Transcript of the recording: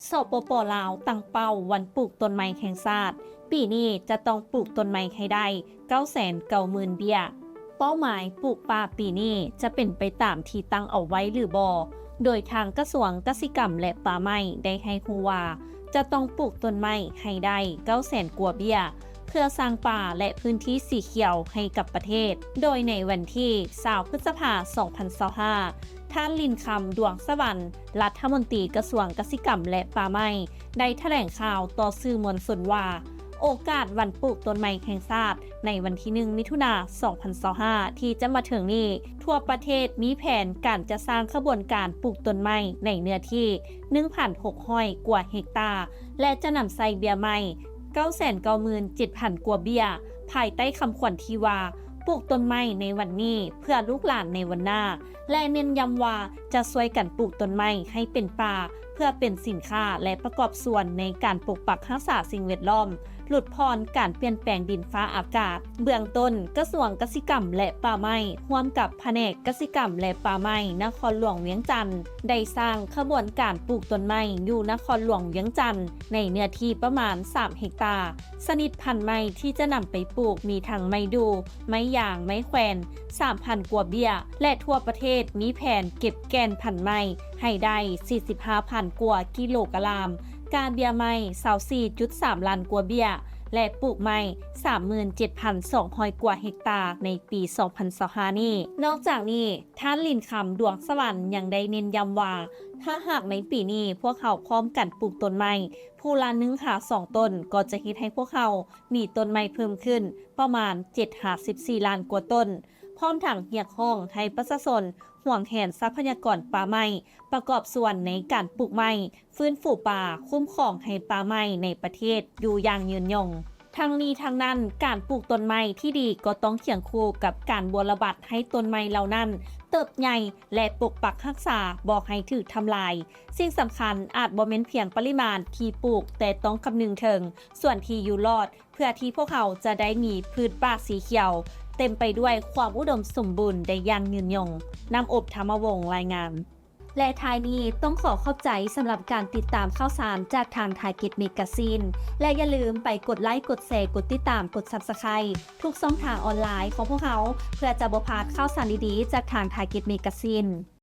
ສປປ ລາວ ຕັ້ງເປົ້າວັນປູກຕົ້ນໄມ້ແຫ່ງຊາດ ປີນີ້ຈະຕ້ອງປູກຕົ້ນໄມ້ໃຫ້ໄດ້ເກົ້າແສນເກົ້າໝື່ນເບ້ຍ. ເປົ້າໝາຍປູກປ່າປີນີ້ຈະເປັນໄປຕາມທີ່ຕັ້ງເອົາໄວ້ຫຼືບໍ່? ໂດຍທາງກະຊວງກະສິກຳ ແລະ ປ່າໄມ້ໄດ້ໃຫ້ຮູ້ວ່າ ຈະຕ້ອງປູກຕົ້ນໄມ້ໃຫ້ໄດ້ເກົ້າແສນກວ່າເບ້ຍ ເພື່ອສ້າງປ່າ ແລະ ພື້ນທີ່ສີຂຽວໃຫ້ກັບປະເທດ. ໂດຍໃນວັນທີຊາວ ພຶດສະພາ ສອງພັນຊາວຫ້າ ທ່ານ ລິນຄຳ ດວງສະຫວັນ ລັດຖະມົນຕີກະຊວງກະສິກຳ ແລະ ປ່າໄມ້ ໄດ້ຖະແຫຼງຂ່າວຕໍ່ສື່ມວນຊົນວ່າ ໂອກາດວັນປູກຕົ້ນໄມ້ແຫ່ງຊາດ ໃນວັນທີໜຶ່ງ ມິຖຸນາ ສອງພັນຊາວຫ້າ ທີ່ຈະມາເຖິງນີ້, ທົ່ວປະເທດມີແຜນການຈະສ້າງຂະບວນການປູກຕົ້ນໄມ້ໃນເນື້ອທີ່ໜຶ່ງພັນຫົກຮ້ອຍກວ່າເຮັກຕາ ແລະ ຈະນຳໃຊ້ເບ້ຍໄມ້ເກົ້າແສນເກົ້າໝື່ນເຈັດພັນກວ່າເບ້ຍ ພາຍໃຕ້ຄຳຂວັນທີ່ວ່າ ປູກຕົ້ນໄມ້ໃນວັນນີ້ ເພື່ອລູກຫຼານໃນວັນໜ້າ ແລະ ເນັ້ນຢ້ຳວ່າຈະຊ່ວຍກັນປູກຕົ້ນໄມ້ໃຫ້ເປັນປ່າ ເພື່ອເປັນສິນຄ້າ ແລະ ປະກອບສ່ວນໃນການປົກປັກຮັກສາສິ່ງແວດລ້ອມ, ຫຼຸດຜ່ອນການປ່ຽນແປງດິນຟ້າອາກາດ. ເບື້ອງຕົ້ນ, ກະຊວງກະສິກຳ ແລະ ປ່າໄມ້ ຮ່ວມກັບພະແນກກະສິກຳ ແລະ ປ່າໄມ້ ນະຄອນຫຼວງວຽງຈັນ ໄດ້ສ້າງຂະບວນການປູກຕົ້ນໄມ້ຢູ່ນະຄອນຫຼວງວຽງຈັນ ໃນເນື້ອທີ່ປະມານສາມເຮັກຕາ. ຊະນິດພັນໄມ້ທີ່ຈະນຳໄປປູກມີທັງໄມ້ດູ່, ໄມ້ຢາງ, ໄມ້ແຂວນ ສາມພັນກວ່າເບ້ຍ ແລະ ທົ່ວປະເທດມີແຜນເກັບແກ່ນພັນໄມ້ໃຫ້ໄດ້ສີ່ສິບຫ້າພັນກວ່າກິໂລກຣາມ, ກາເບ້ຍໄມ້ຊາວສີ່ຈຸດສາມລ້ານກວ່າເບ້ຍ ແລະ ປູກໄມ້ສາມໝື່ນເຈັດພັນສອງຮ້ອຍກວ່າເຮັກຕາໃນປີສອງພັນຊາວຫ້ານີ້. ນອກຈາກນີ້, ທ່ານ ລິນຄຳ ດວງສະຫວັນ ຍັງໄດ້ເນັ້ນຢ້ຳວ່າ ຖ້າຫາກໃນປີນີ້ພວກເຮົາພ້ອມກັນປູກຕົ້ນໄມ້ ຜູ້ລະໜຶ່ງຫາສອງຕົ້ນ ກໍຈະເຮັດໃຫ້ພວກເຮົາມີຕົ້ນໄມ້ເພີ່ມຂຶ້ນປະມານເຈັດຫາສິບສີ່ລ້ານກວ່າຕົ້ນ, ພ້ອມທັງຮຽກຮ້ອງໃຫ້ປະຊາຊົນຫວງແຫນຊັບພະຍາກອນປ່າໄມ້, ປະກອບສ່ວນໃນການປູກໄມ້, ຟື້ນຟູປ່າ, ຄຸ້ມຄອງໃຫ້ປ່າໄມ້ໃນປະເທດຢູ່ຢ່າງຍືນຍົງ. ທັງນີ້ທັງນັ້ນ, ການປູກຕົ້ນໄມ້ທີ່ດີກໍຕ້ອງຄຽງຄູ່ກັບການບົວລະບັດໃຫ້ຕົ້ນໄມ້ເຫຼົ່ານັ້ນເຕີບໃຫຍ່ ແລະ ປົກປັກຮັກສາບໍ່ໃຫ້ຖືກທຳລາຍ. ສິ່ງສຳຄັນອາດບໍ່ແມ່ນພຽງປະລິມານທີ່ປູກ, ແຕ່ຕ້ອງຄຳນຶງເຖິງສ່ວນທີ່ຢູ່ລອດ ເພື່ອທີ່ພວກເຮົາຈະໄດ້ມີພືດປ່າສີຂຽວ ເຕັມໄປດ້ວຍຄວາມອຸດົມສົມບູນໄດ້ຢ່າງຍືນຍົງ. ນ້ຳອົບ ທຳມະວົງ ລາຍງານ. ແລະ ທ້າຍນີ້ຕ້ອງຂໍຂອບໃຈສຳລັບການຕິດຕາມຂ່າວສານຈາກທາງ Target Magazine ແລະ ຢ່າລືມໄປກົດໄລ, ກົດແຊ, ກົດຕິດຕາມ, ກົດ Subscribe ທຸກຊ່ອງທາງອອນລາຍຂອງພວກເຮົາ ເພື່ອຈະບໍ່ພາດຂ່າວສານດີໆຈາກທາງ Target Magazine.